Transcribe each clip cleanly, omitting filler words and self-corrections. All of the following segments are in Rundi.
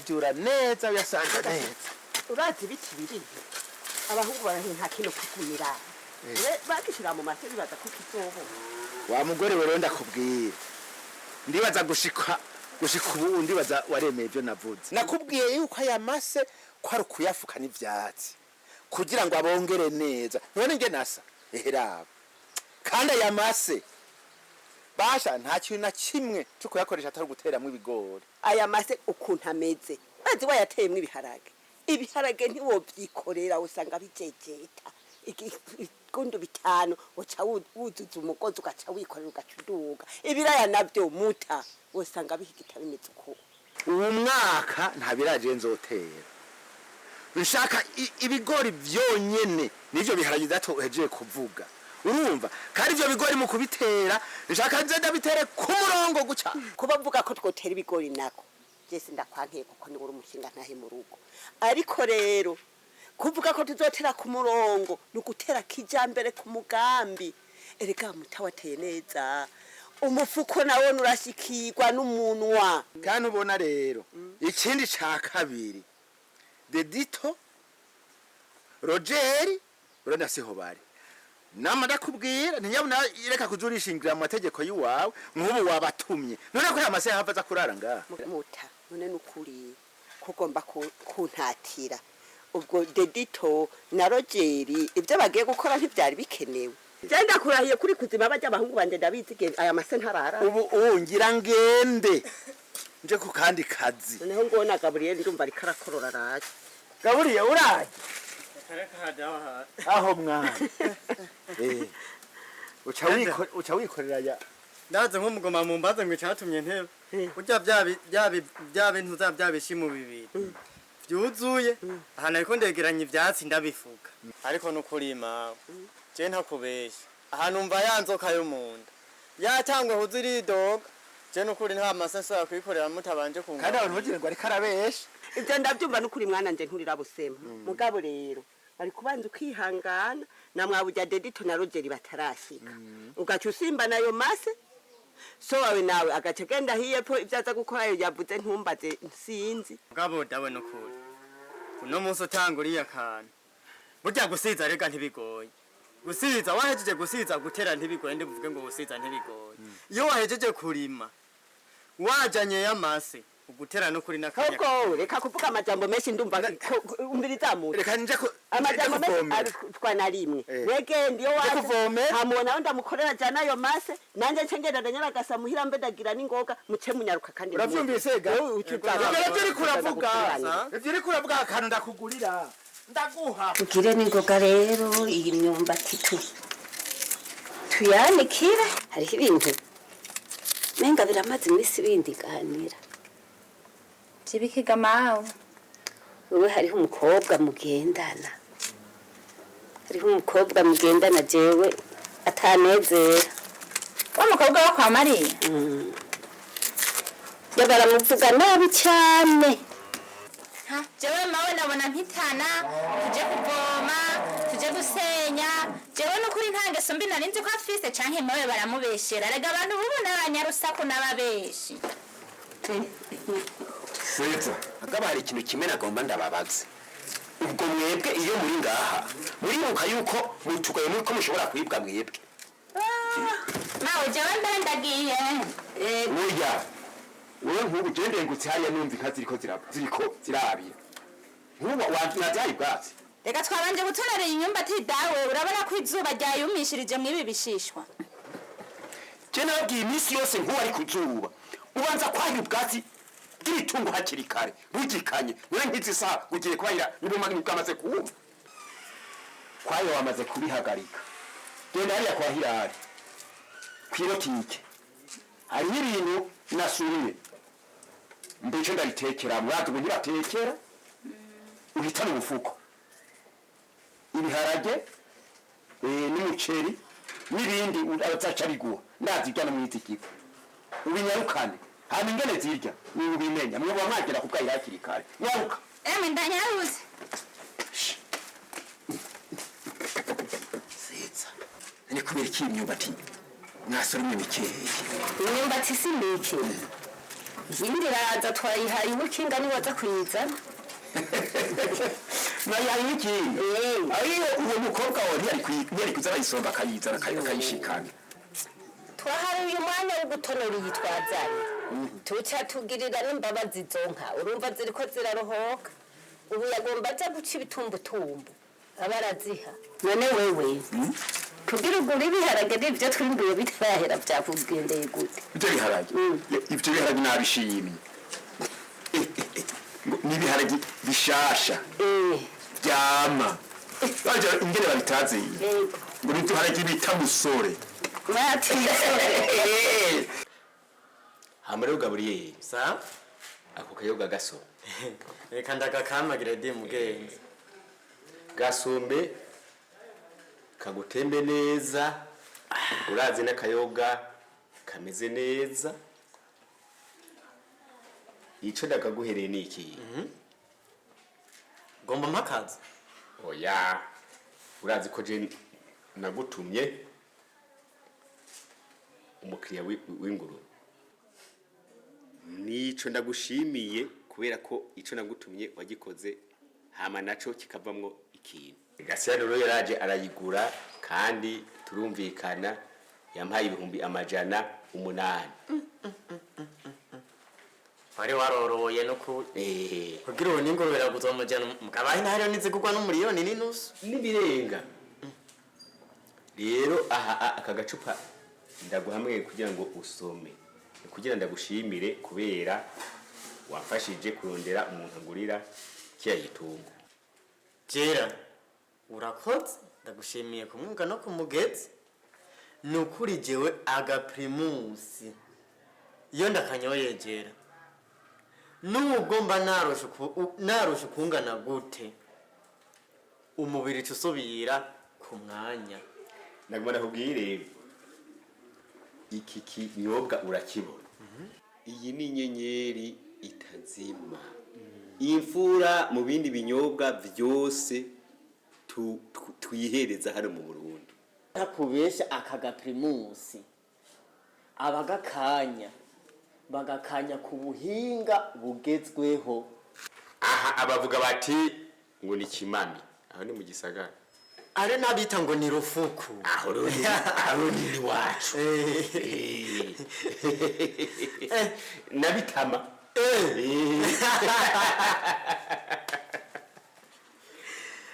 Uyavyura neza, uyasanga neza. Urazi ibiti biri abahungu barahinka kino kigumira. Bagishira mu mase bibaza ko kizobo. Wa mugore we rero, ndakubwira, ndibaza gushika ubu ndibaza waremeye ibyo navuze. Nakubwiye yuko aya mase ko ari ukuyafuka n'ivyatsi kugira ngo abongere neza. None nge nasa eheraba kandi aya mase basha nta kintu na kimwe cyo kuyakoresha atari uguteramwo ibigori. Aya mase ukuntu ameze, bazi wayateyemwo ibiharage, ibiharage ntiwovyikorera, usanga bijejeta. Ibigundu 5 uca wuzuza umugozi, ugaca wikorera, ugaca uduga. Ibiraya navyo muta wosanga bihigita bimeze uko. Uwu mwaka nta biraje nzotera, nshaka ibigori vyonyene nivyo biharage datohejeje kuvuga. Urumva kandi ivyo bigori mu kubitera nshaka nze ndabitere ku murongo guca. Kuba mvuga ko twotera ibigori nako jese ndakwankiye, kuko ni uri umushinga ntahe mu rugo. Ariko rero kuvuga ko tuzotera ku murongo ni ugutera kijambere ku mugambi. Erega mutawateye neza, umufuko nawone urashikirwa n'umunwa. Kandi ubona rero ikindi ca kabiri, Dedito, Rogeri, urabona siho bari. Nama ndakubwira ntinyabona reka kuza urishingira mu mategeko y'iwawe. Nk'ubu wabatumye, none ko aya masaha hava aza kurara ngaha? Muta, none nukuri kugomba kuntatira? Ubwo Dedito na Rogeri ibyo bagiye gukora ntibyari bikenewe? Genda kurahiye kuri kuzima, bajya abahungu banje ndabizi, aya mase ntarara. Ubu ngira ngende nje ku kandi kazi. Noneho ngona Gaburiyeli, ndumva ariko arakorora, araje. Gaburiye, uraje aho mwana? Uca wikorera ya. Ndaze nk'umugoma mu mbaza ngo icatumye ntebe burya bya bintu za bya bishimo bibiri byuzuye ahantu, ariko ndegeranya ivyatsi ndabifuka. Ariko nukurima je ntakubeshya, ahantu mva ya nzoka yo munda yatangwe huza iridoga. Je nukuri nta mase nsubira kuyikorera mutabanje Kandi abantu bagira ngo ariko arabesha. Ibyo ndabyumva n'ukuri mwana nje nturirabusema. Mugabo rero bari kubanza ukihangana na mwabujya Dedito na Rogeri batarashika, ugaca usimba nayo mase, so wawe nawe agaca agenda hiyepfo ibyo aza gukora yavuze, ntumbaze, sinzi. Mugabo dawe, nukuri uno munsi utanga uriya kantu, burya gusiza rega ntibigoye. Gusiza wahejeje gusiza, gutera ntibigoye. Ndibuvuge ngo gusiza ntibigoye iyo wahejeje kurima wajanye y'amase, ugutera no kuri n'akanya. Ahubwo reka kuvuga amajambo menshi, ndumva umvirizamuye. Reka nje ku Amajambo nje menshi kuvomera. Arutwa na rimwe. Wegenda iyo waje. Kuvomera. Ntamubona ndamukorera jana ayo mase, nanjye nce ngenda ndanyaragasa muhira mbe ndagira n'ingoga. Muce munyaruka kandi. Uravyumvise ga? Wowe uca Ivyo navyo uriko uravuga. Sa? Ivyo uriko uravuga, akantu ndakugurira ndaguha. Tugire n'ingoga rero, iyi myumbati tuyanikire. Hariho ibintu nenga biramaze iminsi bindiganira. Vyibikiga mawe? Wewe, hariho umukobwa mugendana, hariho umukobwa mugendana jewe atanezera. Wa mukobwa wo kwa Mariya? Ya, baramuvuga nabi cyane. Ha, jewe mawe nabona mpitana tuje kuvoma, tuje gusenya. Jewe nukuri nta ngeso mbi nari nzi ko afise, canke mawe baramubeshera. Rega abantu bubu n'abanyarusaku n'ababeshi. Seza agaba, hari ikintu kimwe nagomba ndababaze. Ubwo mwebwe iyo muri ngaha muribuka yuko mutugaye muri ko mushobora kwibwa mwebwe? Mawe, jewe mbere ndagiye. Burya wewe nk'ubu je ndengutse hariya numva inka ziriko zirabira, nk'ubu wazyaye ubwatsi. Reka twabanje gutonera iyi myumbati dawe, urabona ko izuba ryayumishirije mw'ibi bishishwa. Je nababwiye iminsi yose, nk'ubu ari ku zuba ubanza kwahira ubwatsi bw'ibitungo hakiri kare bugikanye. None nk'izi saha ugiye kwahira n'ubumwe bwamaze kuwumva kwayo, wamaze kubihagarika. Genda hariya kwa Hirari kw'ibotike, hariho ibintu nasumye mbico ndabitekera. Murazi ubu ntibatekera, uhitana umufuko ibiharage n'umuceri n'ibindi abazaca biguha. Ndazi irya no mwizigirwa, ubinyarukane. Hama ingene zirya ni ubimenya, mwoba mwagera kubwahira hakiri kare. Nyaruka. Emwe, ndanyaruze. Seza, ni kubera iki imyumbati mwasoromye mikeya? Imyumbati si mike. Iyindi iraza, twayihaye ibukinga, niwaza kuyizana. Nayihaye ikinga? Eh. Ariyo uwo mukobwa wawe ntiyari kuza arayisomba akayizana akayishikana. Twahariye uyu mwanya wo gutonora iyi twazanye, tuca tugirira n'imbabazi izo nka. Urumva ziriko zirarohoka ubu, yagomba aja guca ibitumbutumbu aba araziha. None wewe kugira ugure ibiharage n'ivyo twimbuye bitarahera, vyakugendeye gute? Ibyo biharage, ibyo biharage nabishimye. Ngo ni ibiharage bishasha byama baje ingene babitaziye. Ngo ni uduharage bita musore. Mwatise. Hama rero Gaburiyeri, Sa? ako kayoga gaso. Reka ndagakamagire di mugenzi. Gasumbe kagutembe neza, urazi n'akayoga kameze neza. Ico ndakaguhereye ni iki? Gomba mpakazi. Oya, urazi ko je nagutumye umukiriya w'ingurube. Nico ndagushimiye, kubera ko ico nagutumye wagikoze, hama naco kikavamwo ikintu. Gasiyano rero yaraje arayigura kandi turumvikana, yampaye 800,000. Wari waroroye no ku kugira ubu n'ingurube iraguzwa amajana, mugabo aho intahariyo ntizigurwa n'umuriyoni n'inusu. N'ibirenga. Rero aha aka gacupa ndaguhamwe kugira ngo usome. Ni kugira ndagushimire kubera wamfashije kurondera umuntu angurira kiriya gitungo. Jera, urakoze, ndagushimiye ku mwuga no ku mugezi. Ni ukuri jewe agaprimusi iyo ndakanyoye jera, nubwo mba naroshe naroshe ukungana gute, umubiri uca usubira ku mwanya. Nagomba ndakubwire, iki kinyobwa urakibona, iyi ni inyenyeri itazima, imfura mu bindi binyobwa byose twihereza hano mu Burundi. Ntakubesha, aka gaprimusi abagakanya bagakanya ku buhinga bugezweho. Aha abavuga bati ngo ni kimami, aho ni mu gisagara. Ari n'abita ngo ni rufuku. Aho rero aho ni iwacu. Nabitama.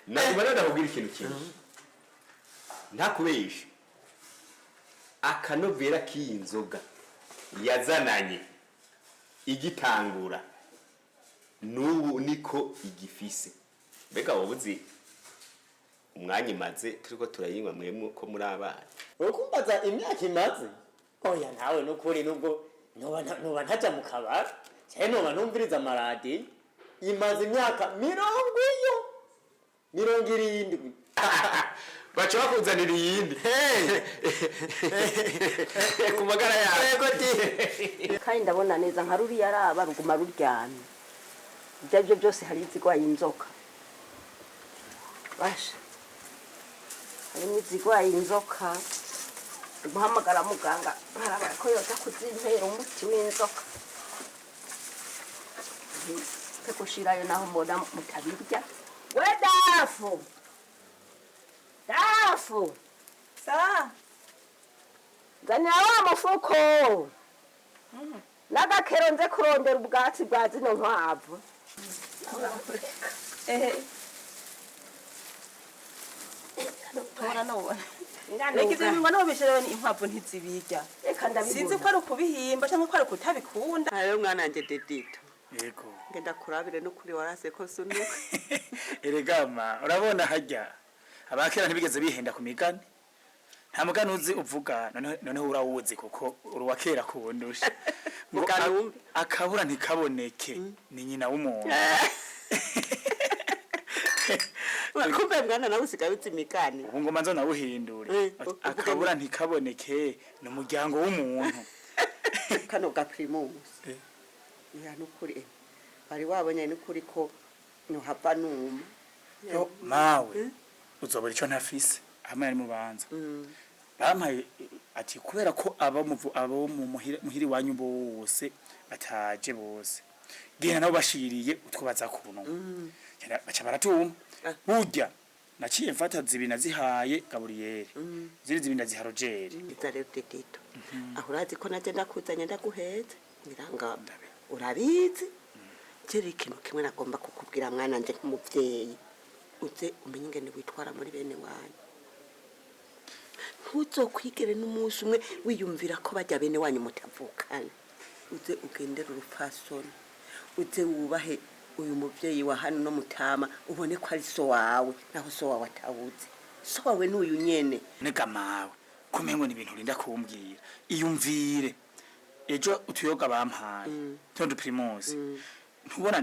Naguma rero ndakubwira ikintu kimwe, ntakubesha, akanovera k'iyi nzoga yazananye igitangura n'ubu niko igifise. Mbega wowe uzi umwanya imaze turiko turayinywa, mwemwe ko muri abana? Ukumbaza imyaka imaze? Oya nawe, nukuri nubwo noba ntaja mu kabari cyane, noba numviriza amaradiyo, imaze imyaka mirongo iyo 70. Baca bakuzanira iyindi ku magara yawe. Yego di. Kandi ndabona neza nka ruriya raba ruguma ruryamye, ibyo ari byo byose hari izigwaye inzoka. Basha, harimo izigwaye inzoka. Guhamagara muganga nkaraba ko yoza kuzimpera umuti w'inzoka pe gushirayo. Naho mbona mutabirya. We dafu, dafu! Sa? Nzanira wa mufuko n'agakero nze kurondera ubwatsi bwa zino nkwavu. Ehe, tora none. Reka ivyo bingwa nobishirayo, ni inkwavu ntizibirya. Reka. Sinzi ko Ndabibona. ari ukubihimba cyangwa ko ari ukutabikunda. Rero mwana wanje Dedito, Yego. ngenda kurabire n'ukuri warase ko sunuka. Erega ma urabona harya abakera ntibigeze bihenda ku migani. Nta mugani uzi uvuga noneho urawuzi kuko uri uwa kera kuwundusha. Ngo Mugani wumve. Akabura ntikaboneke ni nyina w'umuntu. Kumbe mwana nawe usigaye uzi imigani. Ubu ngoma nzo nawuhindure. Uvuge. Akabura ntikaboneke ni umuryango w'umuntu. Kano ga Primus ya nukuri bari wabonye nukuri ko nohava numa. Yo, mawe uzobura ico ntafise hamwe ari mubanza. Bampaye ati kubera ko abo abo mu muhiri wanyu bose bataje bose, genda nabo bashiriye utwo baza kunwa. Baca baratuma. Burya naciye mfata zibiri nazihaye Gaburiyeri, ziri zibiri ndaziha Rogeri. Iza rero Dedito, aho urazi ko naje ndakuzanye ndaguheze ngira urabizi. Jeri, ikintu kimwe nagomba kukubwira mwana nje nk'umuvyeyi, uze umenye ingene witwara muri bene wanyu. Ntuzokwigere n'umunsi umwe wiyumvira ko bajya bene wanyu mutavukana. Uze ugendere urupfasoni, uze wubahe uyu muvyeyi wa hano no mutama, ubone ko ari so wawe, naho so wawe atawuzi. So wawe n'uyu nyene. Nega mawe, kumengo ni ibintu urinda kumbwira. Iyumvire ejo utuyoga bampaye, tuno dupirimusi, ntubona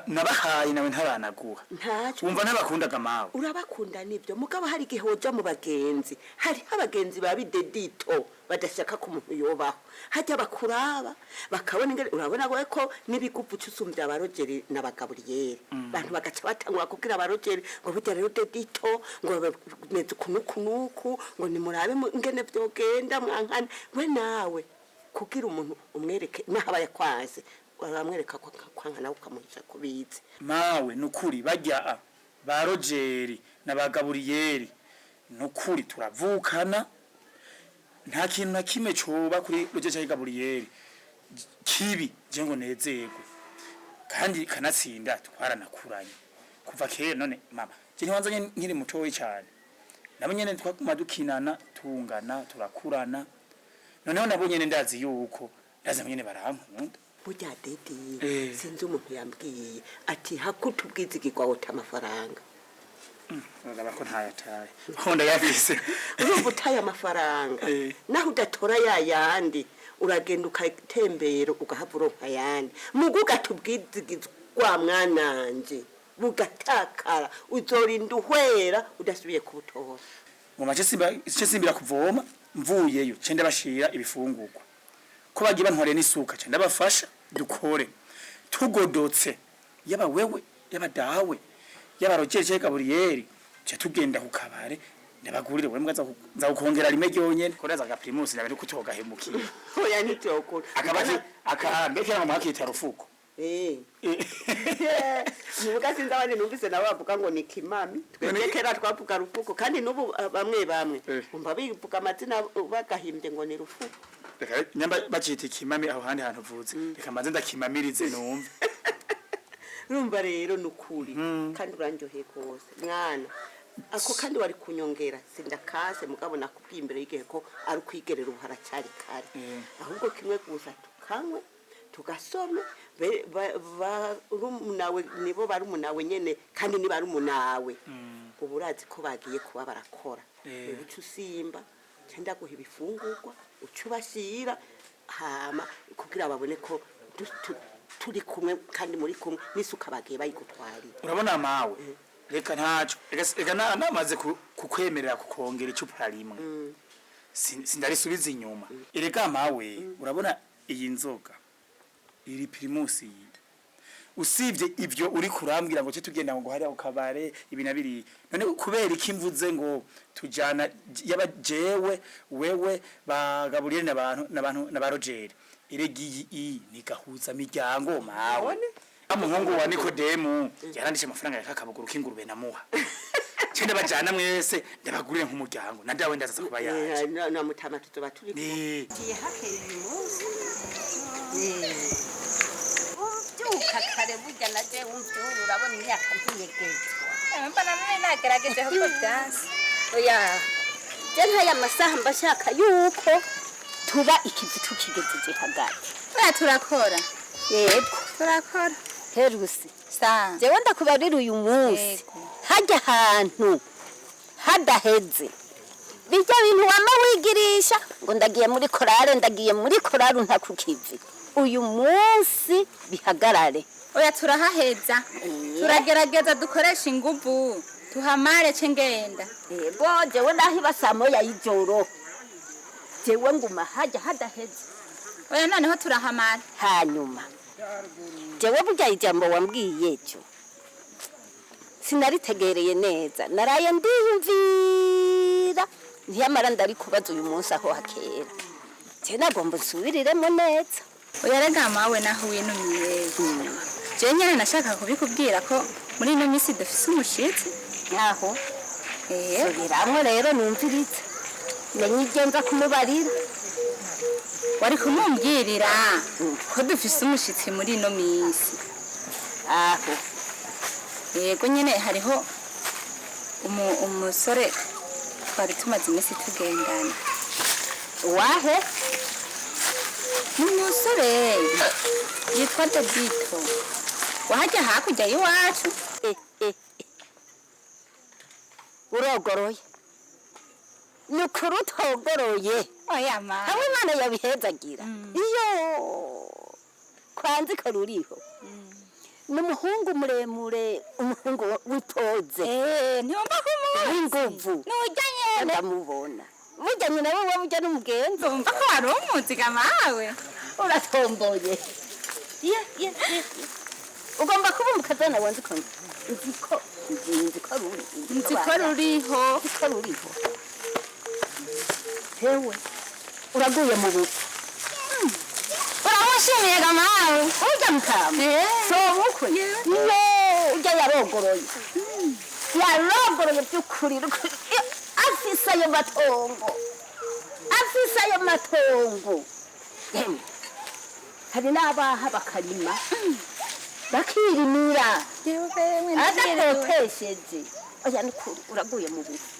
nabahaye nawe ntaranaguha? Ntacyo. Wumva ntabakundaga mawe? Urabakunda nibyo, mugabo hari igihe woja mu bagenzi, hariho abagenzi ba bidedito badashaka ko umuntu yobaho. Hajya bakuraba bakabona ingene urabona we ko n'ibiguvu usumbya abarogeri n'abagaburiyeri, bantu bagaca batangura kubwira abarogeri ngo burya rero Dedito ngo bameze uku n'uku n'uku, ngo nimurabe ingene vyogenda mwankane. We nawe kugira umuntu umwereke n'aho aba yakwaze, uramwereka ko kwanka nawe ukamuhisha kubizi. Mawe, nukuri bajya ba Rogeri na ba Gaburiyeri, nukuri turavukana. Nta kintu na kimwe coba kuri Rogeri canke Gaburiyeri kibi je ngo nezerwe. Kandi kanatsinda twaranakuranye kuva kera. None mama, je ntiwanzanye nkiri mutoyi cane, nabo nyene twaguma dukinana, tungana, turakurana. Noneho nabo nyene ndazi yuko ndazi nabo nyene barankunda. Burya Dede, sinzi umuntu yambwiye ati hakutubwizigirwa wota amafaranga. Urabona ko ntayataye, ho ndayafise. Urumva utaye amafaranga, naho udatora ya yandi, uragenda ukatembera ugahava uronka ayandi. Mugu ugatubwizigirwa mwananje bugatakara, uzorinda uhwera udasubiye kubutora. Ngo mace simba ce simbira kuvoma, mvuyeyo ce ndabashira ibifungurwa ko bagiye bantwareye n'isuka, ce ndabafasha dukore tugodotse, yaba wewe, yaba dawe, yaba Rogeri canke Gaburiyeri, ce tugenda ku kabare ndabagurire. Wewe mbwa nza kukongera rimwe ryonyene ko ndaza aga Primus ndabe kutogahemukiye. Oya, ntivyokora. Akabati akambekera ngo mwakita rufuko. Nubuga sinzi abandi numvise nabo bavuga ngo ni kimami. Twebwe kera twavuga rufuko, kandi n'ubu bamwe bamwe umva bivuga amazina bagahimbye ngo ni rufuko. Reka nyamba bacita ikimami aho handi hantu uvuze, reka mbanze ndakimamirize numve. Urumva rero ni ukuri, kandi urandyoheye rwose mwana. Ako kandi wari kunyongera sindakase, mugabo nakubwiye imbere y'igihe ko ari ukwigerera ubu haracyari kare. Ahubwo kimwe gusa, tukanywe tugasome. Barumunawe nibo barumunawe nyene, kandi ni barumunawe ubu urazi ko bagiye kuba barakora. Uca usimba cyangwa guha ibifungurwa, uca ubashyira hama kugira babone ko turi kumwe kandi muri kumwe, n'isuka bagiye bayigutwariye. Urabona mawe, reka ntaco, reka namaze kukwemerera kukongera icupa rimwe. Sindarisubiza inyuma. Erega mawe, urabona iyi nzoga iri Primus iyi, usibye ivyo uri kurambwira ngo ce tugenda ngo hariya ku kabare ibi na biriya, none kubera iki mvuze ngo tujana yaba jewe, wewe, ba Gaburiyeri n'abantu n'abantu na ba Rogeri? Erega iyi ni gahuza miryango mawe. Umuhungu wa Nikodemu yarandishe amafaranga ya kakabuguru k'ingurube namuha, cenda bajana mwese ndabagurire nk'umuryango, na dawe ndazaza kuba yaje. Na mutama tuzoba turi kumwe. Ngiye hakeye uyu munsi umbyuka kare, burya na je umbyura, urabona imyaka ntinyegezwa. Mbona none nagerageje kuko byanse. Oya, je nk'aya masaha mba shaka yuko tuba ikivi tukigejeje hagati. Oya, turakora. Yego. Turakora. Herusi. Sa. Jewe ndakubarira uyu munsi Yego. hajya ahantu hadaheze bijya bintu wama wigirisha ngo ndagiye muri korale, ndagiye muri korale, nta kukivi, uyu munsi bihagarare. Oya, turahaheza, turagerageza dukoresha inguvu tuhamare ce ngenda. Yego, jewe nahiba saa moya y'ijoro, jewe nguma hajya hadaheze. Oya, noneho turahamara. Hanyuma jewe burya ijambo wambwiye cyo sinaritegereye neza, naraye ndiyumvira. Ntiyamara ndarikubaza uyu munsi aho hakera. Je nagomba nsubiriremo neza. Oya rega mawe, naho winumiye, je nyene nashaka kubikubwira ko muri ino minsi dufise umushitsi. Nkaho? Eh. Subiramwo rero numvirize, menye ibyo nza kumubarira. Wari kumumbwirira ko dufise umushitsi muri ino minsi. Aho? Yego nyene, hariho umusore twari tumaze iminsi tugendana. Wahe? Ni umusore yitwa Dodito, wahajya hakurya y'iwacu. Eh, eh, eh. Urogoroye, ni ukuri utogoroye. Oya ma. Hamwe Imana yabihezagira iyo kwanze ko ruriho, ni umuhungu muremure, umuhungu witoze. Eh, ntiwumva ko umuzi? W'inguvu. Nujya nyene. Ndamubona burya nyina we, burya n'umugenzi. Wumva ko wari umuzi ga mawe? Uratomboye. Ye ye ye, ugomba kuba umukazana wanze ko nzi ko nzi ko ruri. Nzi ko ruriho. Nzi ko ruriho. Hewe, uraguye mu bupfu. Uramushimiye ga mawe? Urya mukama so bukwe yo urya yarogoroye, yarogoroye by'ukuri. Afise ayo matongo, afise ayo matongo. Yemwe, hari n'abaha bakarima bakirimira adakotesheje. Oya, nukuri uraguye mu bupfu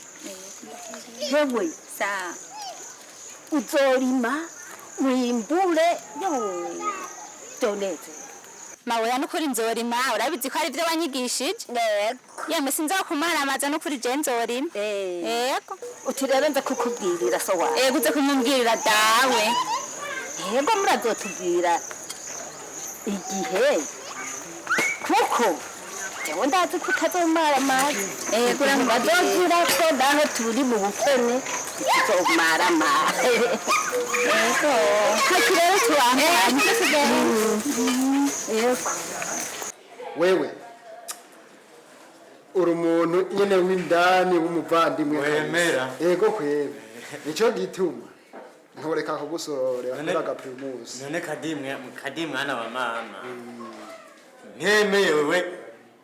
hewe. Sa. Uzorima wimbure, yo doneze. Mawe, nukuri nzorima, urabizi ko ari byo wanyigishije. Yego. Yemwe, sinzokumaramaza, nukuri je nzorima. Yego. Uti rero nza kukubwirira so wawe? Yego, uze kumumbwirira dawe. Yego, murazotubwira igihe, kuko jewe ndazi ko utazomaramaza. Yego, uramubwira. Bazozira ko naho turi mu bukene tuzomaramaza. Yego. Kaki rero tubandanye. Yego. Wewe uri umuntu nyene w'indani w'umuvandimwe kabisa. Wemera. Yego kwera, nico gituma ntoreka kugusororera None- kuri agaprimusi. None kadimwe kadi mwana wa mama, ntemeye wewe,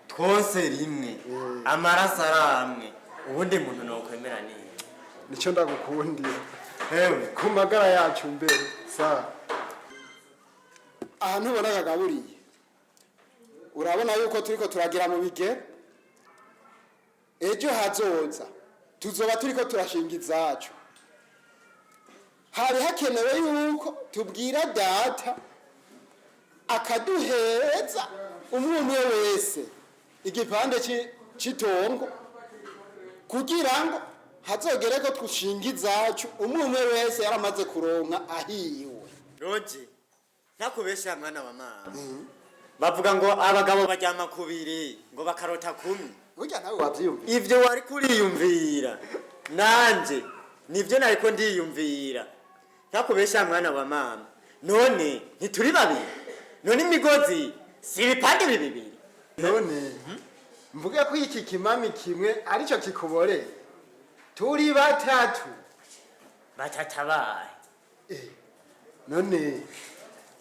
twose rimwe, amaraso ari amwe, ubundi muntu nokwemera niyo? Nico ndagukundira. Hewe. Ku magara yacu mbere sa ahantu ubona kagaburiye, urabona yuko turiko turagira mu bigero. Ejo hazoza tuzoba turiko turashinga izacu. Hari hakenewe yuko tubwira data akaduhereza umwe umwe wese igipande c'itongo kugira ngo hazogere ko twushinga izacu, umwe umwe wese yaramaze kuronka ahiwe. Roje, ntakubesha mwana wa mama, bavuga ngo abagabo baryama kubiri ngo bakarota kumwe. Burya nawe wavyiyumvira? Ivyo wari kuriyumvira nanje nivyo nariko ndiyumvira. Ntakubesha mwana wa mama, none ntituri babiri? None imigozi si ibipande bibiri? None mvuge ko iki kimami kimwe aricyo kikuboreye? Turi batatu. Batatabaye? None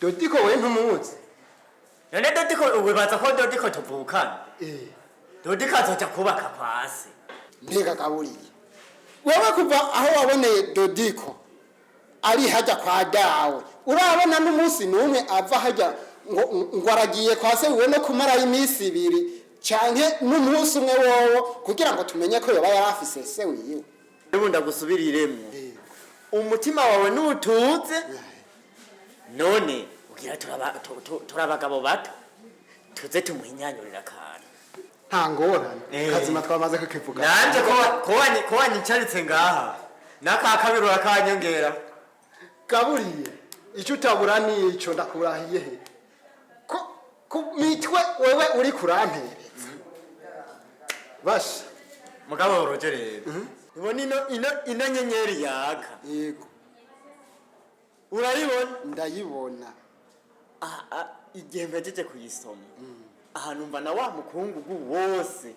Dodiko we ntumuzi? None Dodiko, wibaza ko Dodiko tuvukana? Dodiko azoja kubaka kwasi? Mbega kaburiye, wewe kuva aho waboneye Dodiko ari hajya kwa dawe, urabona n'umunsi n'umwe ava hajya ngo aragiye kwa se wiwe no kumarayo iminsi 2 canke n'umunsi umwe wowo, kugira ngo tumenye ko yoba yari afise se wiwe? Ubu ndagusubiriremwo, umutima wawe nutuze. None ugira turabagabo bato, tuze tumuhinyanyurira akantu. Nta ngorane. Kazima twamaze kukivuga. Nanje ko wanyicaritse ngaha, n'aka kabiri urakanyongera. Gaburiye, icyo utabura nico, ndakurahiye he ko ku mitwe wewe uri kurampereza basha. Mugabo roje rero, ubona ino nyenyeri yaka? Yego. Urayibona? Ndayibona. Igihe mpejeje kuyisoma aha, numva na wa mukungugu wose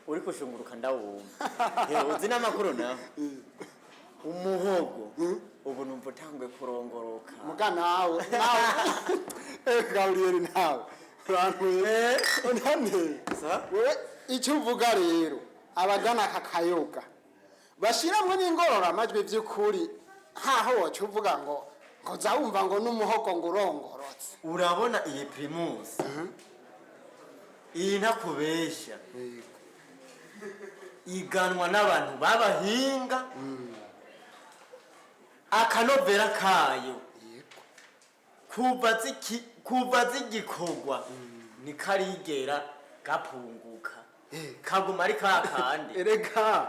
uri kushunguruka ndawumva. Hewe, uzi n'amakuru naho? Umuhogo ubu numva utanguye kurongoroka. Muga nawe nawe Gaburiyeri, nawe urantuye unaniye wewe. Icyo uvuga rero, abagana aka kayoga bashiramwo n'ingororamajwi by'ukuri, nkaho woca uvuga ngo za wumva ngo n'umuhogo ngo urongorotse. Urabona iyi Primus, iyi ntakubeshya, iganwa n'abantu b'abahinga. Akanovera kayo kuva zigikorwa ntikarigera gapunguka, kaguma ari kakandi. Erega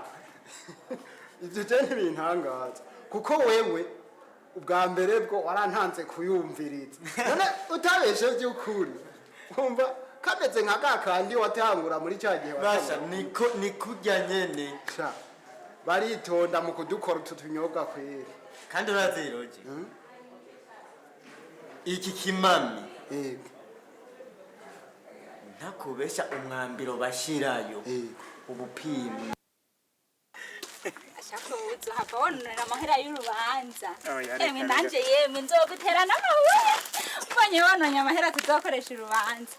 ibyo je ntibintangaza, kuko wewe ubwa mbere bwo warantanze kuyumviriza. None utabeshe by'ukuri, wumva kameze nka ka kandi watangura muri cya gihe Basha, watangura. niko ni kurya nyene. Sha, baritonda mu kudukora utu tunyobwa kweri. Kandi uraziroje iki kimami, ntakubesha, umwambiro bashirayo ubupimwe. Ashaka uzohava wononera amahera y'urubanza. Oya, Emwe, reka, nanje yemwe nzogutera n'amabuye mbonye wononye amahera tuzokoresha urubanza.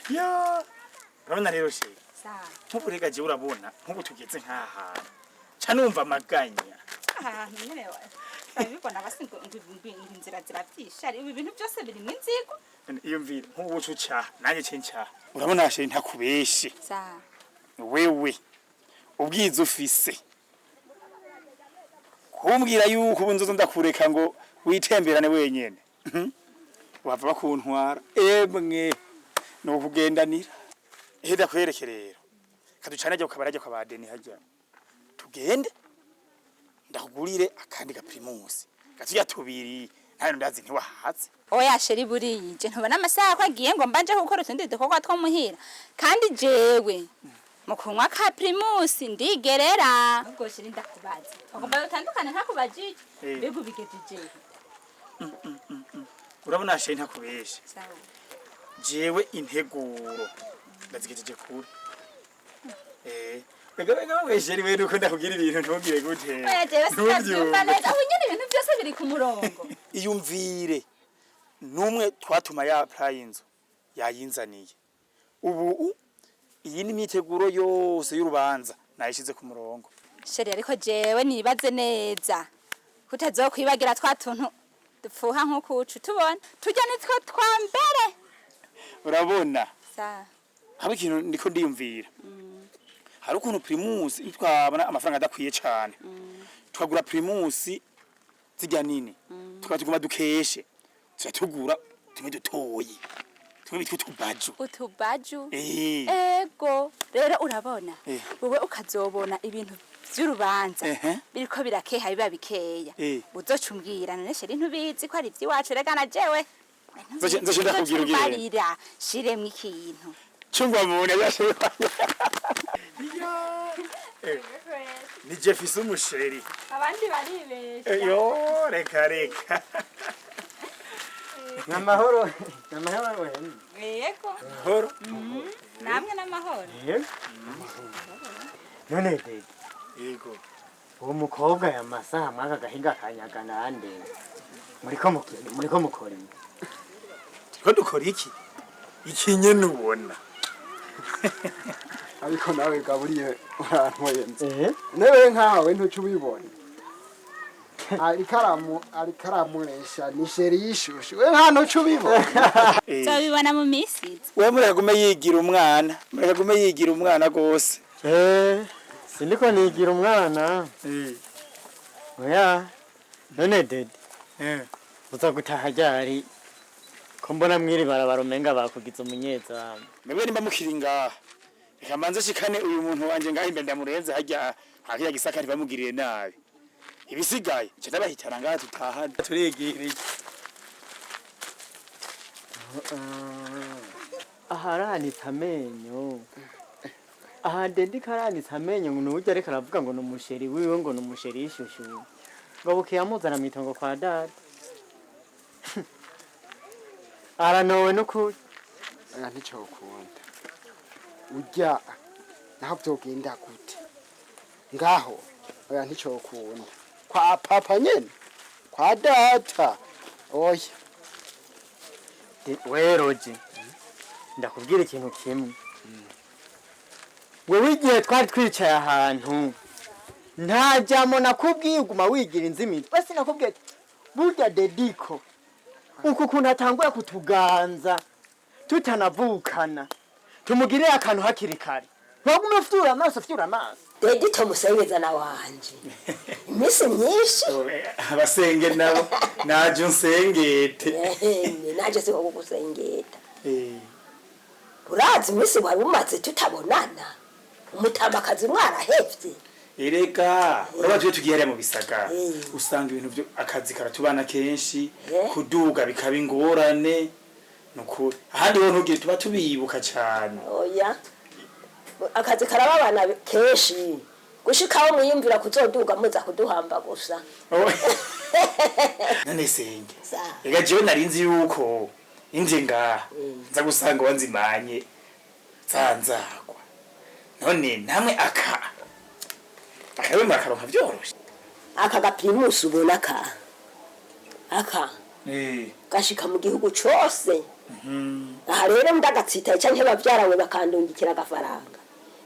Ya, urabona rero chéri, Sawa. nk'ubu rega jewe urabona nk'ubu tugeze nk'ahantu ca numva amaganya. Ahantu nyene babibona basi ngo inzira ziravyisha, ibi bintu byose birimwo inzigo. Iyo mvira nk'ubu uca ucaha nanjye ce ncaha. Urabona chéri, ntakubeshe, Sawa. wewe ubwiza ufise, kumbwira yuko ubu nzoza ndakureka ngo witemberane wenyene, wava bakuntwara. Emwe, ni ukugendanira. Heda kwereke rero, kaducane ajya kukabara, ajya kwa Deni hajya, tugende ndakugurire akandi ga Primus gatuya tubiri, ntayo ndazi ntiwahatse. Oya chéri, burije ntubona amasaha ko agiye, ngo mbanje gukora utundi dukorwa two muhira, kandi jewe mu kunywa ka Primus ndigerera. Ubwo chéri ndakubaza, bagomba dutandukane ntakubajije. Mbega ubigejeje? Urabona chéri, ntakubeshe, Sawa. jewe integuro ndazigejeje kure. Bega bega we chéri, we nuko ndakubwira ibintu ntugire gute. Oya, jewe sinavyumva Ntuvyumve. neza. Ubu nyene ibintu byose biri ku murongo. Iyumvire, numwe twatuma ya plan y'inzu yayinzaniye. Ubu iyi ni imyiteguro yose y'urubanza nayishize ku murongo. Chéri, ariko jewe nibaze neza kutazokwibagira twa tuntu dupfuha nk'uko uca tubona turya, nitwo twa mbere. Urabona, Sawa. haba ikintu ndiko ndiyumvira, hari ukuntu Primus twabona amafaranga adakwiye cane, tukagura Primus zirya nini, tukaba tuguma dukeshe, tuca tugura tumwe dutoyi, tumwe bitwa utubaju. Utubaju. Eh. Ego rero urabona, wowe ukazobona ibintu vy'urubanza biriko birakeha, biba bikeya, uzoca umbwira. None chéri, ntubizi ko ari ivy'iwacu? Rega na jewe Nzoca ndakubwira ugire. Ubarira shiremwo ikintu. Chungwa mubona yashe ni Jefise umu chéri. Abandi baribesha. Yo, reka reka. Namahoro, namahoro wene. Yego. Horo. Namwe n'amahoro. None dede, Yego. uwo mukobwa ya masaha mwaka gahinga kanyaga nande muriko mukora iki? Turiko dukora iki? Iki nyene ubona. Ariko nawe Gaburiye urantwenze. Newe nkawe ntuca ubibona, ariko aramuresha, ni chéri yishushe. We nta ntuca ubibona. Nzobibona mu minsi iza. We mureka gume yigira umwana, mureka gume yigira umwana gose. Siniko nigira umwana. Oya, none dede, uza gutaha ryari, ko mbona mwiri barabara umenga bakugize umunyezamu? Mwebwe nimba mukiri ngaha, reka mbanze shikane uyu muntu wanje ngaha imbere, ndamurenze harya hakirya gisaka ntibamugirire nabi. Ibisigaye nca ndabahitana ngaha tutahane turegereye. Aharanitse amenyo aha, ndende karanitse amenyo, ngo nujya ariko aravuga ngo ni umu chéri wiwe, ngo ni umu chéri y'ishushu, ngo bukiye amuzana mw'itongo kwa data, aranowe n'ukuri. Aya nticokunda urya, naho vyogenda gute ngaho. Oya, nticokunda kwa papa nyene, kwa data, oya. Weroje, ndakubwira ikintu kimwe. Wewe igihe twari twicaye ahantu nta jambo nakubwiye, uguma wigira inzimizi. Basi nakubwiye ati, burya Dediko uku kuntu atangura kutuganza tutanavukana, tumugirire akantu hakiri kare. Ntugume ufyura amaso, ufyura amaso. Dedito musengezana wanje, iminsi myinshi. Abasenge nabo naje unsengete. Ehe, naje siko kugusengeta. Urazi iminsi wari umaze tutabonana, umutamakazi mwarahevye. Erega urabona tujye tugiye hariya mu bisagara, usanga ibintu byo akazi karatubana kenshi, kuduga bikaba ingorane. Nukuri ahandi ho ntugire tuba tubibuka cyane. Oya, akazi karababana kenshi gushikaho mwiyumvira kuzoduga muza kuduhamba gusa. None senge, rega jewe narinzi yuko inje ngaha nza gusanga wanzimanye zanzagwa, none namwe aka akawe murakaronka vyoroshe. Aka gapirimusi ubona ka aka gashika mu gihugu cose. Aha rero ndagatsitaye canke bavyarawe bakandungikira agafaranga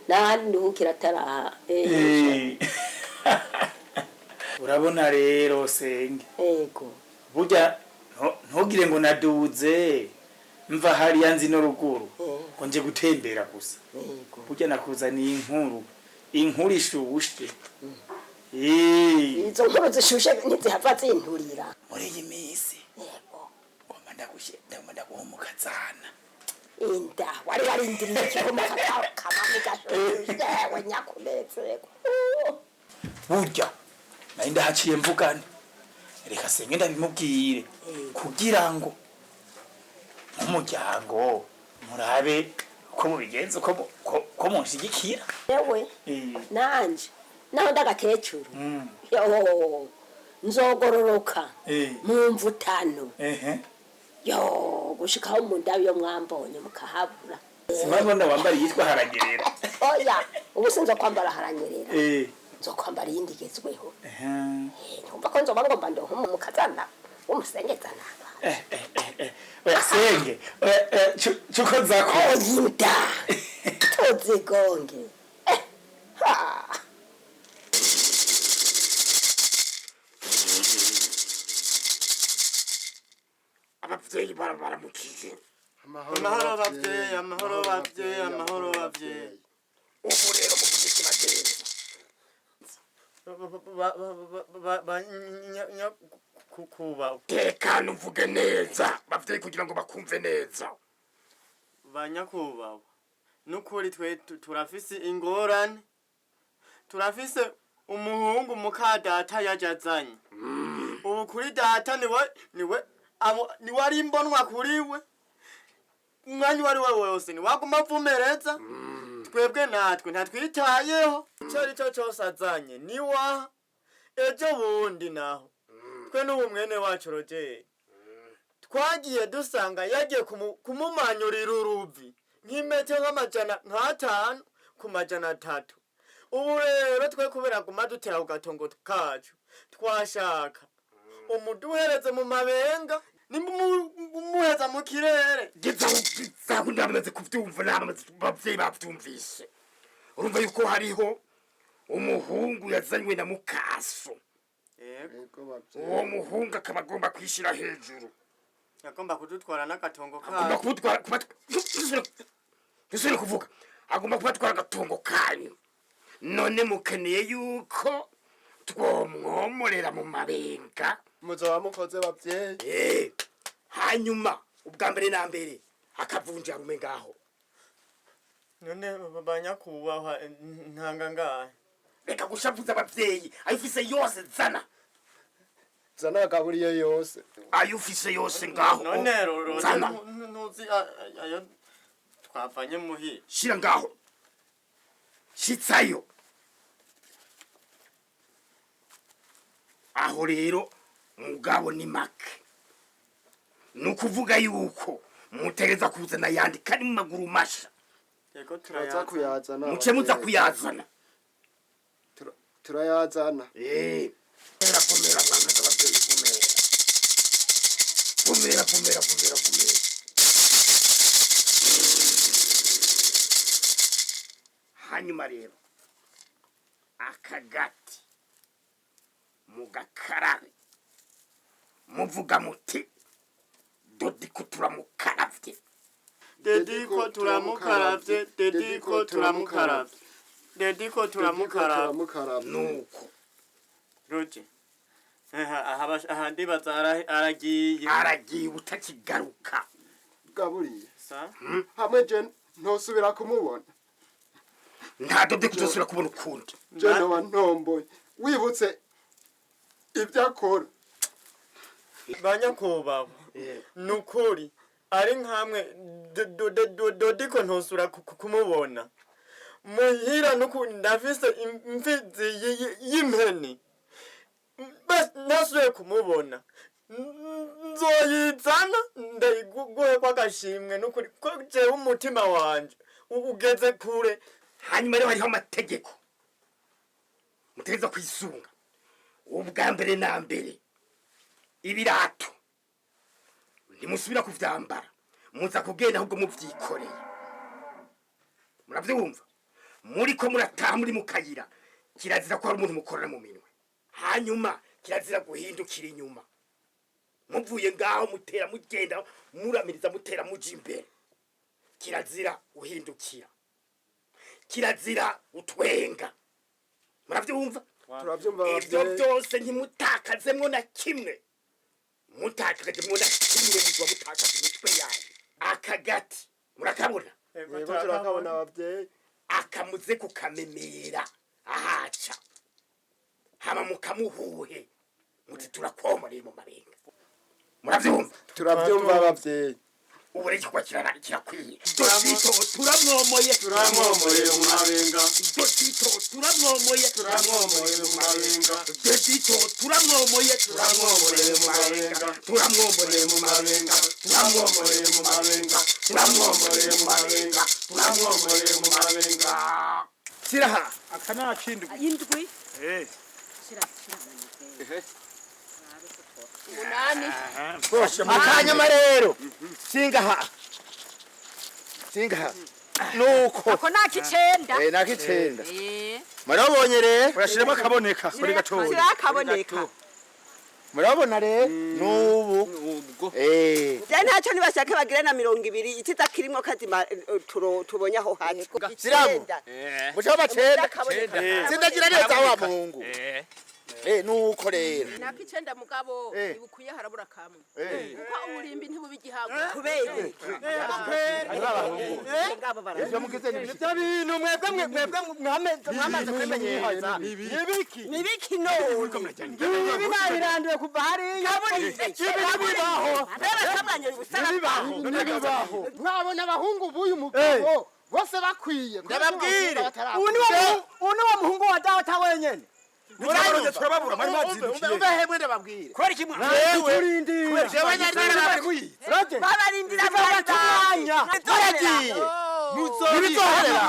nahandi nduhukira ataraha. Urabona rero senge, Ego. Burya ntugire ngo naduze mva hariya nzi no ruguru ngo nje gutembera gusa. Burya nakuzaniye inkuru, inkuru ishushe. Izo nkuru zishushe ntizihava zinturira. Muri iyi minsi ngomba ndagushe, ndagomba ndaguha umukazana. Inda wari warindiriye ikigoma kamami gashushe, yewe nyakunezerwa. Burya nari ndahaciye mvugane, reka senge ndabimubwire kugira ngo nk'umuryango murabe uko mubigenza, uko ko munshigikira. Yewe, nanje naho ndagakecuru yo nzogororoka mu mvutano yo gushikaho mu ndabi yo mwambonye mukahabura. Simabona wambara yitwa haranyerera. Oya, ubu sinzo kwambara haranyerera, nzokwambara iyindi igezweho. Ntumva ko nzoba ngomba ndonke umukazana w'umusengezana. Oya senge, oya, cuko nzako. Oyinda tuzigonge. Ha. Abavyeyi barabaramukije. Amahoro bavyeyi, amahoro bavyeyi, amahoro bavyeyi. Ubu rero muvuge ikibagenza. Kuba Tekana uvuge neza bavyeyi kugira ngo bakumve neza. Banyakubahwa, nukuri twe turafise ingorane. Turafise umuhungu muka data yaje azanye ubu kuri data, niwe niwe ari imbonwa kuri we. Umwanya uwo ari we wose niwaguma avumereza, twebwe natwe ntatwitayeho. Icyo ari cyo cyose azanye niwaha. Ejo bundi naho twe n'ubu mwene wacu Rogeri twagiye dusanga yagiye kumumanyurira uruvi nk'imetero nka 500 ku 300. Ubu rero twe kubera guma dutera ku gatongo kacu, twashaka umuduhereze mu mabenga nimba umuheza mu kirere. Gizaho ndamaze kuvyumva, namaze, abavyeyi bavyumvise. Urumva yuko hariho umuhungu yazanywe na mukaso. Yego. Uwo muhungu akaba agomba kwishira hejuru. Yagomba kudutwara n'agatongo agomba kacu. Kubatwara, ntusubire kuvuga. Agomba kubatwara agatongo kanyu. None mukeneye yuko twomwomorera mu mabenga. Muzoba mukoze bavyeyi. Hanyuma ubwa mbere na mbere akavunja rume ngaho. None banyakubahwa, ntanga ngahe? Reka gushavuza abavyeyi. Ayo ufise yose zana. Zana agaburiye yose. Ayo ufise yose ngaho. None rero Zana. ntuzi ayo twavanye muhira. Shira ngaho, shitsayo aho. Rero mugabo ni make, ni ukuvuga yuko mutegereza kuzana ayandi kandi mu maguru masha. Yego. Turaza Turayaza. kuyazana. Muce muza abavyeyi. kuyazana. Turayazana. Eh, vumera, mwangaza ababyeyi, vumera, vumera, vumera, vumera, vumera. Hanyuma rero akagati mugakarabe, muvuga muti: "Dodiko turamukaravye." Dediko turamukaravye, dediko turamukaravye, dediko turamukaravye. Turamukaravye. Nuko. Roger, aha aha ndibaza aragiye. Aragiye utakigaruka. Gaburiye. Sa. Hamwe je ntosubira kumubona. Nta Dodiko uzosubira kubona ukundi. Je noba ntomboye. Wibutse ibyo akora. Banyakubahwa, nukuri ari nkamwe Dodiko ntosura kumubona muhira, nuku ndafise imfizi y'impene. Bas ntasubiye kumubona, nzoyizana ndayiguhe kw'agashimwe. Nukuri ko jewe umutima wanje ugeze kure. Hanyuma rero hariho amategeko mutegereza kwisunga. Ubwa mbere na mbere, ibirato ntimusubira kuvyambara, muza kugenda ahubwo muvyikoreye. Muravyumva? Muriko murataha, muri mu kayira, kirazira ko hari umuntu mukorera mu minwe. Hanyuma kirazira guhindukira inyuma. Muvuye ngaho mutera mugenda muramiriza, mutera muja imbere. Kirazira guhindukira, kirazira utwenga. Muravyumva? Turavyumva. Ivyo Abavyeyi. byose ntimutakazemwo na kimwe. Mutakajemwo na kimwe, muzoba mutakaza imitwe yanyu. Akagati murakabona? Yego, turakabona abavyeyi. Akamuze kukamemera ahaca, hama mukamuhuhe muti: "Turakomoreye mu mabenga." Muravyumva? Turavyumva abavyeyi. Ubu rero igikorwa kirakwiye. Dodito turamwomoye. Turamwomoye mu mabenga. Dodito turamwomoye. Turamwomoye mu mabenga. Dodito turamwomoye. Turamwomoye mu mabenga. Turamwomoye mu mabenga. Turamwomoye mu mabenga. Turamwomoye mu mabenga. Turamwomoye mu mabenga. Siraha. Aka ni akindwi. Indwi. Eh. 8. Akanyama rero singaha, singaha nuko. Ako nakicenda. Eh, nakicenda. Eh. Murabonye rero. Urashiremo akaboneka kuri gatoya. Kirakaboneka. Murabona rero nubu. Eh. Je ntacyo, nibashake bagire na 20, ikiza kirimwo kazima tubonye aho hacu. Siramu. Mucaho bacenda. Kaboneka. Sindagira neza wa muhungu. Eh, nuko rero. Nakicenda mugabo ibukwiye, harabura kamwe kuko uburimbi ntibuba igihango. Kubera iki? Ngabo bara. Ivyo mugize ni Ivyo bintu mwebwe mwamaze kwimenyereza nibiki? Nibiki none? Ibi nabiranduye kuva hariya. Ibi ntibibaho. Reba kabwanye ubusara. Ntibibaho. Mwabona abahungu b'uyu mugabo bose bakwiye. Ndababwire. Uyu ni wa muhungu wa data wenyene. Murabaronze, turababura, mwari mwazindukiye. Umve hemwe, ndababwire. Kubera iki Turindira. Jewe nyari narababwiye. Babarindira. Umwanya. Baragiye. Ntibizoherera.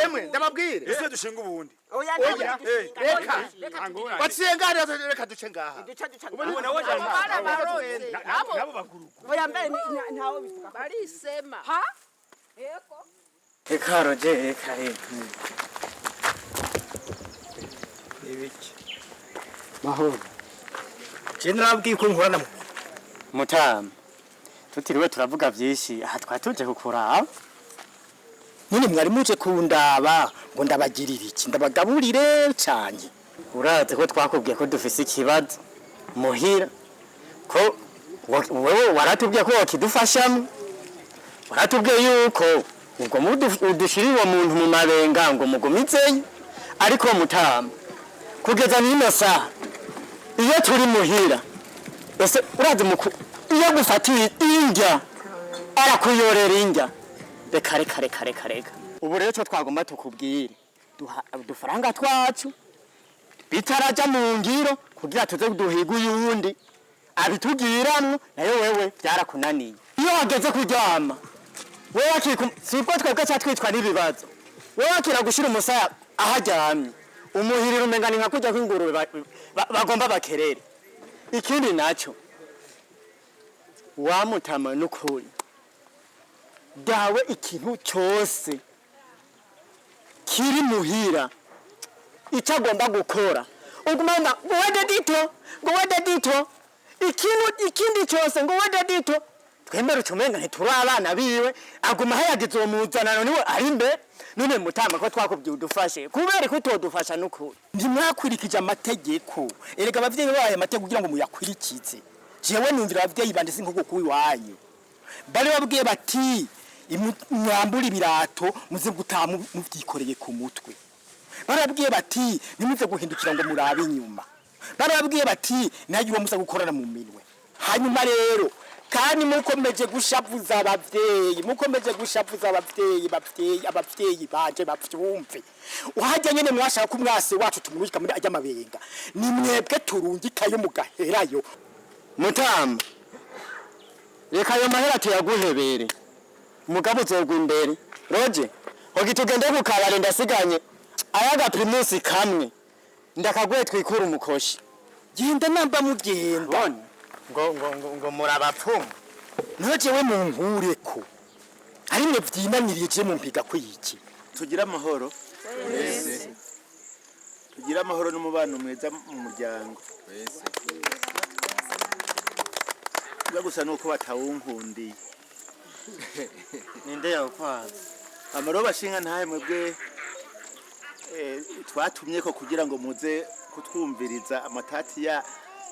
Hemwe, ndababwire. Ese dushinga ubundi? Oya. Oya. Reka. Baciye ngaha, reka duce ngaha. Duca duca. Barabaronze abo. Nabo baguruka. Oya, mbere ntawe bivuga. Barisema ha, yego. Reka Roger, reka, reka. Ibiki? Mahoro. Je narabwiye ko nkorana mu Mutama, tutiriwe turavuga vyinshi, aha twari tuje kukuraba. None mwari muje kundaba ngo ndabagirire iki? Ndabagaburire cyane? Urazi ko twakubwiye ko dufise ikibazo muhira, ko wewe waratubwiye ko wakidufashamo. Waratubwiye yuko ubwo udushirira uwo muntu mu mabenga ngo mugumizeyo. Ariko mutama, kugeza n'ino saha iyo turi muhira, ese urazi iyo gufatiye indya arakuyorera indya. Reka, reka, reka, reka, reka. Ubu rero icyo twagomba tukubwire, duha udufaranga twacu bitaraja mu ngiro kugira tuze duhiga uyundi abitugiramwo. Nayo wewe byarakunaniye. Iyo wageze kuryama wewe akiku sibwo twebwe ca twicwa n'ibibazo. Wewe akira gushira umusaya aho aryamye. Umuhiriro umenga ni nka kurya kw'ingurube bagomba bakerere. Ikindi naco wamutama n'ukuri dawe, ikintu cyose kiri muhira icyo agomba gukora uguma ngo we Dedito, ngo we Dedito, ikintu ikindi cyose ngo we Dedito. Twemere ucumenga ntituri abana biwe, aguma hayagize uwo muzanano niwe ari imbere. None mutama, ko twakubwiye udufashe, kubera ko utodufasha n'ukuri? Ntimwakwirikije amategeko. Erega abavyeyi babaye amategeko kugira ngo muyakwirikize. Jewe numvira abavyeyi banje, si nk'uko kuwiwanyu bari babwiye bati: "Mwambure ibirato muze gutaha muvyikoreye ku mutwe." Barabwiye bati: "Ntimuze guhindukira ngo murabe inyuma." Barabwiye bati: "Nayo uwo muza gukorana mu minwe." Hanyuma rero kandi mukomeje gushavuza abavyeyi, mukomeje gushavuza abavyeyi. Bavyeyi, abavyeyi banje bavyumve, uhajya nyene mwashaka ko umwase wacu tumurungika muri ajya mabenga, ni mwebwe turungikayo mugaherayo. Mutama, reka ayo mahera tuyaguhebere, mugabo uzogwa imbere. Roje hogi, tugende ku kabare, ndasiganye ayaga Primus kamwe, ndakaguhe twikura umukoshi. Genda namba mugenda. Ngo murabapfumu. Naho jewe munkureko, ari mwe vyinaniriye, je mumpiga kwiki? Tugire amahoro, tugire amahoro n'umubano mwiza mu muryango. Kiba gusa nuko batawunkundiye. Ninde yawukwaza? Amaro bashinga ntahe mwebwe twatumye ko kugira ngo muze kutwumviriza amatati ya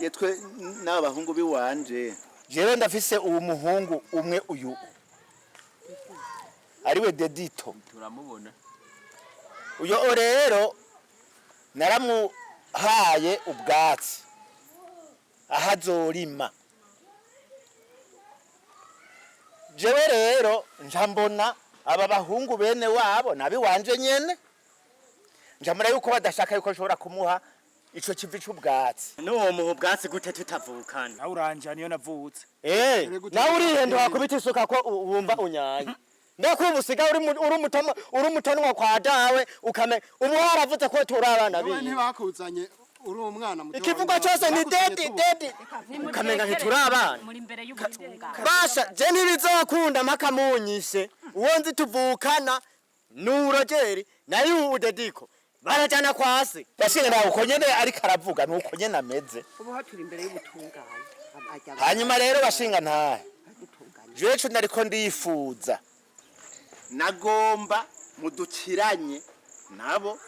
yetwe n'aba bahungu biwanje. Jewe ndafise uwo muhungu umwe, uyu ariwe Dedito. Turamubona. Uyo rero naramuhaye ubwatsi aho azorima. Jewe rero nja mbona aba bahungu bene wabo nabiwanje nyene, nja mbona yuko badashaka yuko nshobora kumuha ico kivi c'ubwatsi. N'uwo muha ubwatsi gute tutavukana? Nawe uranja niyo navutse. Nawe urihenda wakubita isuka ko wumva unyaye. Mbega usigaye uri umutoma, uri umutonwa kwa dawe, ukame ubu waravuze ko turi abana Wowe biwe. Ntibakuzanye uri umwana muto? Ikivugo cyose ni dedi dedi, ukamenga ntituri abana. Muri imbere y'ubutungane. Basha, je ntibizokunda mpaka munyishe. Uwo nzi tuvukana ni Urogeri, nayo udediko barajana kwase. Bashinga nawe uko nyene ariko aravuga nuko nyene ameze. Ubu ho turi imbere y'ubutungane. Hanyuma rero bashinga ntahe, jewe ico ndariko ndifuza, nagomba mudukiranye nabo,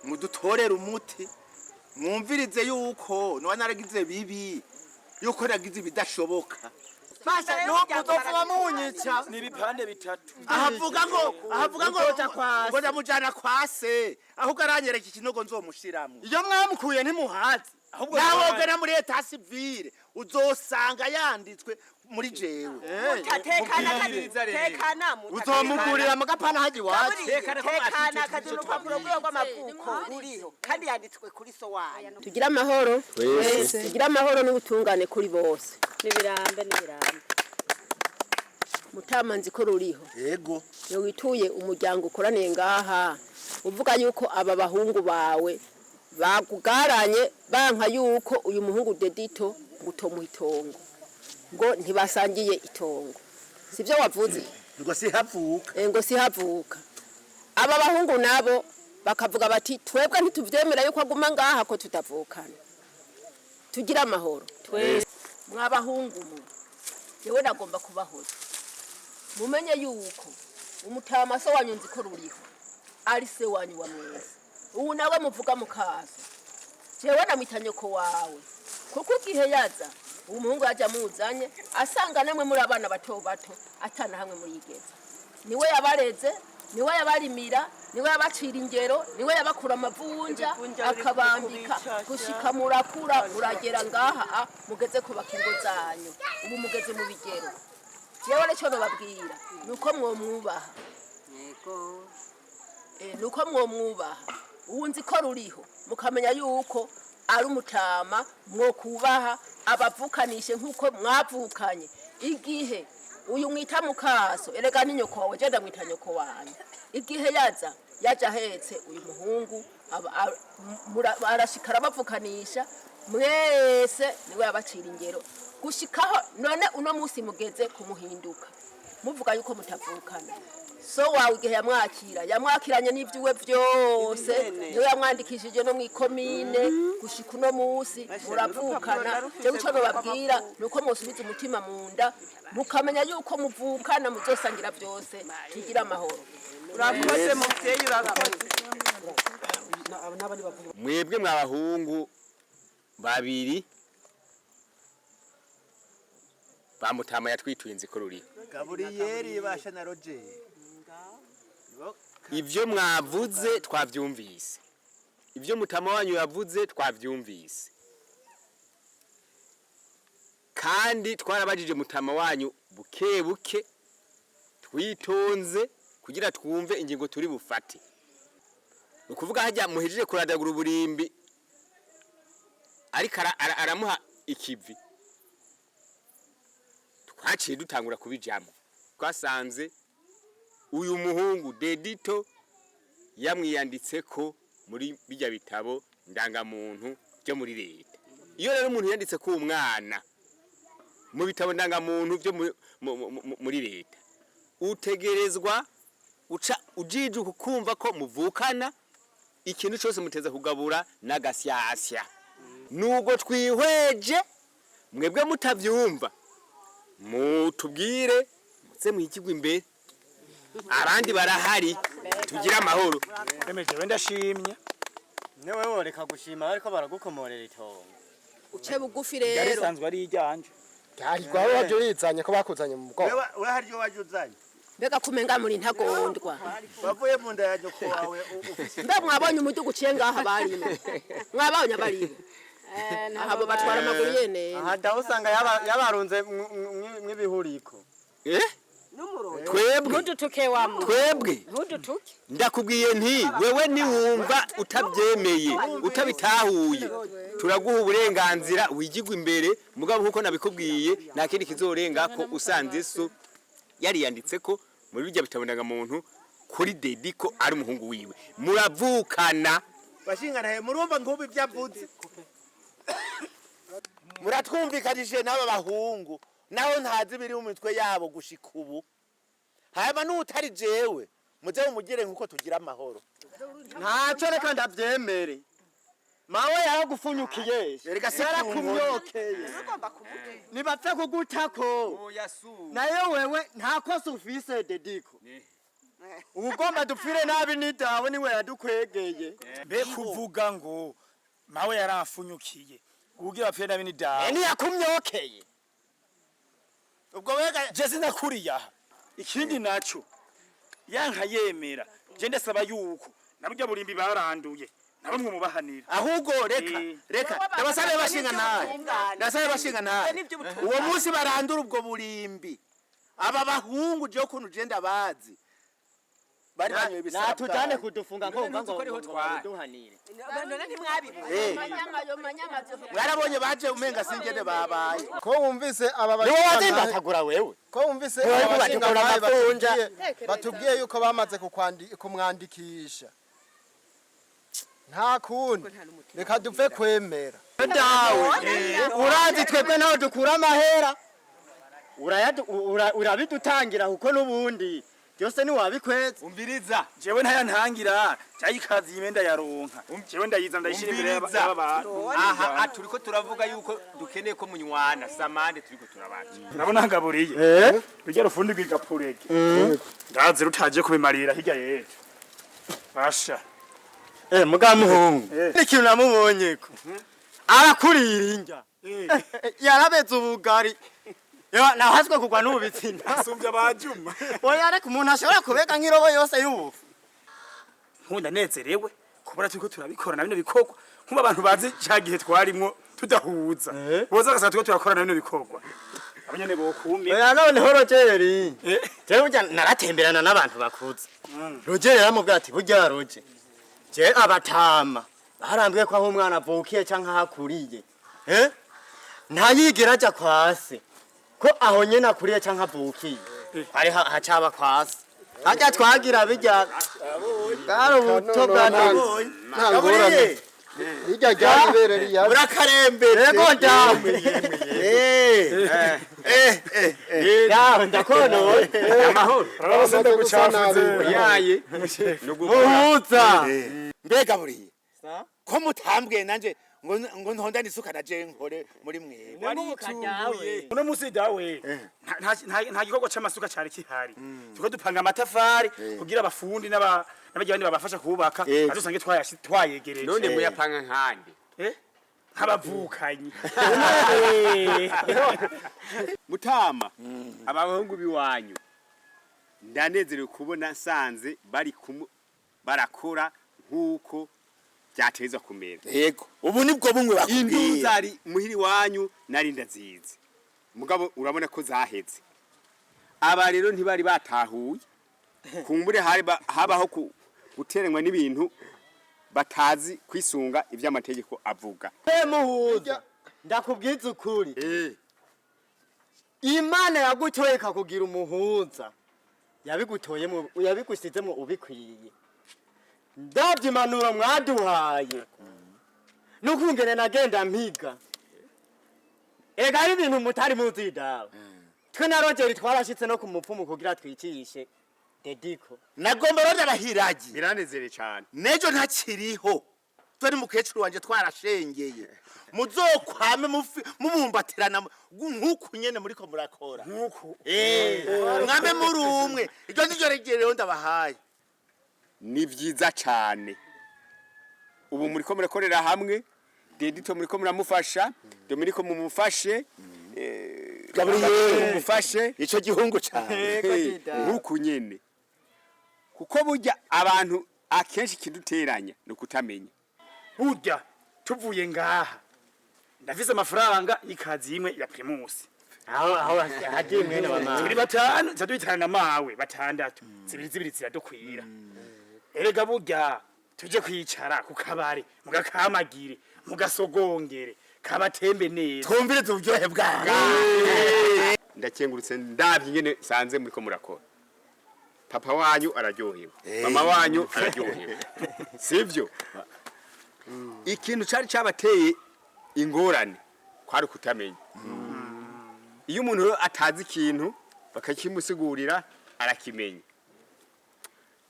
mudutorere umuti, mwumvirize yuko noba naragize bibi, yuko nagize ibidashoboka. Basha, nubu munyica. Ni ibipande bitatu. Ahavuga ngo Uzoja kwa se. Ngo ndamujana kwa se, ahubwo aranyereka ikinogo nzomushiramwo. Iyo mwamukuye ntimuhazi. Ahubwo nawe ugana muri état civil uzosanga yanditswe muri jewe. Tekana, tekana. Uzomugurira mugapana haji iwacu. Tekana, kazi urupapuro rwiwe rw'amavuko ruriho kandi yanditswe kuri so wanyu. Tugire amahoro. Tugire amahoro n'ubutungane kuri bose. Nibirambe, nibirambe. Mutamanzi ko ruriho? Yego. Iyo wituye umuryango ukoraniye ngaha uvuga yuko aba bahungu bawe bakugaranye, banka yuko uyu muhungu Dedito ngo utomuha itongo, ngo ntibasangiye itongo, sibyo wavuze? Ngo sihavuka. Ngo sihavuka. Aba bahungu nabo bakavuga bati: "Twebwe ntituvyemera yuko aguma ngaha ko tutavukana." Tugire amahoro. Twese. Mwabahungu mwe, jewe nagomba kubahoza mumenye yuko umutama so wanyu nzi ko ruriho ari se wanyu wa mwese. Ubu nawe muvuga mukaza, jewe namwita nyoko wawe, kuko igihe yaza uwo muhungu yaje amuzanye asanga namwe muri abana bato bato, atana hamwe murigeza. Niwe yabareze, niwe yabarimira, niwe yabacira ingero, niwe yabakura amavunja, Ibivunja biri akabambika kubicasha. Gushika murakura, muragera ngaha, mugeze kubaka ingo zanyu, ubu mugeze mu bigero. Jewe nicyo nobabwira nuko mwomwubaha. Yego. Nuko mwomwubaha. Ubu nzi ko ruriho, mukamenya yuko ari umutama mwokubaha, abavukanishe nk'uko mwavukanye. Igihe uyu mwita mukaso, erega ni nyoko wawe, je ndamwita nyoko wanyu. Igihe yaza Yaje ahetse uyu muhungu, arashika arabavukanisha mwese, niwe yabacira ingero gushikaho. None uno munsi mugeze kumuhinduka muvuga yuko mutavukana. So wawe igihe yamwakira, yamwakiranye n'ivyuwe vyose, niwe yamwandikishije no mw'ikomine. Gushika uno munsi muravukana. Jewe ico nobabwira ni uko mwosubiza umutima mu nda, mukamenya yuko muvukana, muzosangira vyose, tugira amahoro. Urakoze muvyeyi, urakoze. Mwebwe mw'abahungu babiri bamutama yatwituye inziko ruriho. Gaburiyeri basha na Roger. Ibyo mwavuze twabyumvise, ibyo mutama wanyu yavuze twabyumvise, kandi twarabajije mutama wanyu buke buke twitonze kugira twumve ingingo turi bufate. Ni ukuvuga hajya muhejeje kuradagura uburimbi, ariko aramuha ikivi, twaciye dutangura kubijamo. Twasanze uyu muhungu Dedito yamwiyanditse ko muri bijya bitabo ndangamuntu byo muri leta. Iyo rero umuntu yanditse ko umwana mu bitabo ndangamuntu byo muri leta, utegerezwa uca ujijuka ukumva ko muvukana, ikintu cyose muteza kugabura n'agasyasya. Nubwo twihweje mwebwe mutabyumva, mutubwire muze mwigirwe imbere, abandi barahari, tugire amahoro. Emeje wenda shimye. Newe woreka gushima ariko baragukomorera itongo. Uce bugufi Ryari rero. risanzwe ari iryanje. Ryari waje urizanye ko bakuzanye mu bwoko? We haryo waje uzanye. Mbega kumenga muri ntagondwa. Wavuye mu nda ya nyoko wawe ufise. Mbe mwabonye umudugu uciye ngaha barimo? Mwabonye abarimo abo batwara amaguru yene? Aha daho usanga yabarunze mw'ibihuriko. Eh? Twebwe Ntudutuke wa muntu. Twebwe Ntudutuke. Ndakubwiye nti wewe niwumva utabyemeye, utabitahuye, turaguha uburenganzira wigirwe imbere. Mugabo nkuko nabikubwiye, nta kindi kizorenga ko usanze so yariyanditse ko muri bijya bitabo ndangamuntu kuri Dediko ari umuhungu wiwe, muravukana. Bashingana murumva nk'ubu ibyo avuze. Muratwumvikanije n'aba bahungu, naho ntazi ibiri mu mitwe yabo gushika ubu. Hanyuma n'utari jewe muze mumugire nk'uko tugira amahoro. Ntacyo, reka ndabyemere. Mawe yaragufunyukiye. Erega si Yarakumyokeye. Nibapfe kugutako. Nayo wewe nta kosa ufise Dediko. Ugomba dupfire nabi ni dawe, niwe yadukwegeye. Mbe kuvuga ngo mawe yaramfunyukiye kugira bapfire nabi ni dawe? Ntiyakumyokeye. Ubwo wega Je sinakuriye aha. Ikindi naco, yanka yemera, je ndasaba yuko nabwo burimbi baranduye nabo mwe mubahanira. Ahubwo reka reka ndabasabe bashinga ntahe, ndabasabe bashinga ntahe, uwo munsi barandura ubwo burimbi, aba bahungu je ukuntu je ndabazi bari banyoye ibisabwa. Natujane kudufunga ngo ngo ngo duhanire. None ntimwabivuze? Mwarabonye baje umenga singene babaye. Ko wumvise aba Niwe bashinga wazimbatagura wewe. Ko wumvise Niwe aba wariko bashinga badukora ntahe amavunja. batubwiye yuko bamaze kumwandikisha, nta kundi reka dupfe kwemera. Dawe urazi twebwe naho dukura amahera, urabidutangira kuko n'ubundi byose ntiwabikweza. Umviriza. Jewe ntayantangira cyayikazi yimenda yaronka, jewe ndayiza ndayishira imbere Umviriza. y'aba bantu. Aha turiko turavuga yuko dukeneye ko munywana samande turiko turabaca. Urabona ngaburiye rujya rufundi rw'igapurege, ndazi rutaje kubimarira hirya y'ejo basha. Eh, mugamuhungu, n'ikintu namubonye ko arakurira indya, yarabeze ubugari. Yo nahaswe kugwa n'ubitsinda. Asumbya abajuma. Oya reka, umuntu ashobora kubega nk'irobo yose y'ubufu. Nkunda nezerewe kubona turiko turabikora na bino bikorwa, nkuba abantu bazi ca gihe twarimwo tudahuza, boza bagasanga turiko turakora na bino bikorwa, abo nyene bokumye. Oya noneho Rogeri, jewe burya naratemberana n'abantu bakuze. Rogeri yaramubwira ati burya Roger, je abatama barambwiye ko aho umwana avukiye canke aho akuriye, eh, ntayigera aja kwa se, ko aho nyene akuriye canke avukiye ari hacaba kwa se. Harya twagira bijya. Bwari ubuto bwa Nta ngorane. Hirya ryari ibere riyaje. Murakarembere. Yego ndawe. Yawe ndakonoye. Amahoro. Urabona gusa nabi. Yaye. Muhuza. Mbega buriye ko mutambwiye nanje ngo ntondane isuka na je nkore muri mwebwe. Uno munsi dawe nta gikorwa c'amasuka cari kihari, turiko dupanga amatafari kugira abafundi n'abagira bandi babafasha kubaka bazosange twayegereje. None muyapanga nkande? Nk'abavukanyi. Mutama, abahungu biwanyu ndanezerewe kubona nsanze bari barakora nk'uko byateza kumera. Yego, ubu nibwo bumwe Induru bakubwiye. zari muhiri wanyu nari ndazizi, mugabo urabona ko zaheze. Aba rero ntibari batahuye, kumbure hari habaho guteranywa n'ibintu batazi kwisunga ivy'amategeko avuga. Muhuza, ndakubwiza ukuri, Imana yagutoye ikakugira umuhuza, yabigutoyemo, yabigusizemo ubikwiye. Ndabye impanuro mwaduhaye n'ukungene nagenda mpiga, ega ari ibintu mutari muzi dawe. Twe na Rogeri twarashitse no ku mupfumu kugira twicishe Dediko. Nagomba rero ndabahiragiye. Biranezere cyane. Nejo ntakiriho, twe mukecuru wanje twarashengeye, muzokwame mubumbatirana nk'uku nyene muriko murakora. Nk'uku. Mwame muri umwe, iryo niryo rero ndabahaye. Ni vyiza cyane, ubu muriko murakorera hamwe. Dedito muriko muramufasha, Dominiko mumufashe, Gabriel. Mumufashe. Ico gihungu cane. Nk'uku nyene, kuko burya abantu akenshi ikiduteranya ni ukutamenya. Burya tuvuye ngaha ndafise amafaranga y'ikazi imwe ya Primus. Aho hagiye mwene wa mama. Turi batanu, nza duhitana na mawe batandatu, zibiri zibiri ziradukwira. Erega burya tuje kwicara ku kabare mugakamagire mugasogongere kabatembe neza. Twumvirize uburyohe bwawe. Ndakengurutse, ndabye ingene sanze muriko murakora. Papa wanyu araryohewe, mama wanyu araryohewe, sivyo? Ikintu cari cabateye ingorane kwari kutamenya. Iyo umuntu rero atazi ikintu bakakimusigurira arakimenya.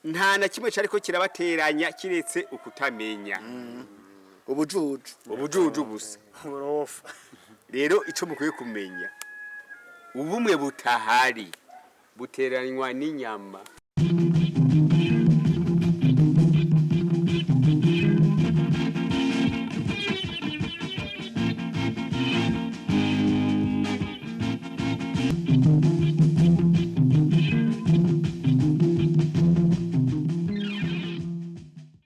Nta na kimwe cariko kirabateranya kiretse ukutamenya. Ubujuju. Ubujuju gusa. Uburofa. Rero ico mukwiye kumenya, ubumwe butahari buteranywa n'inyama.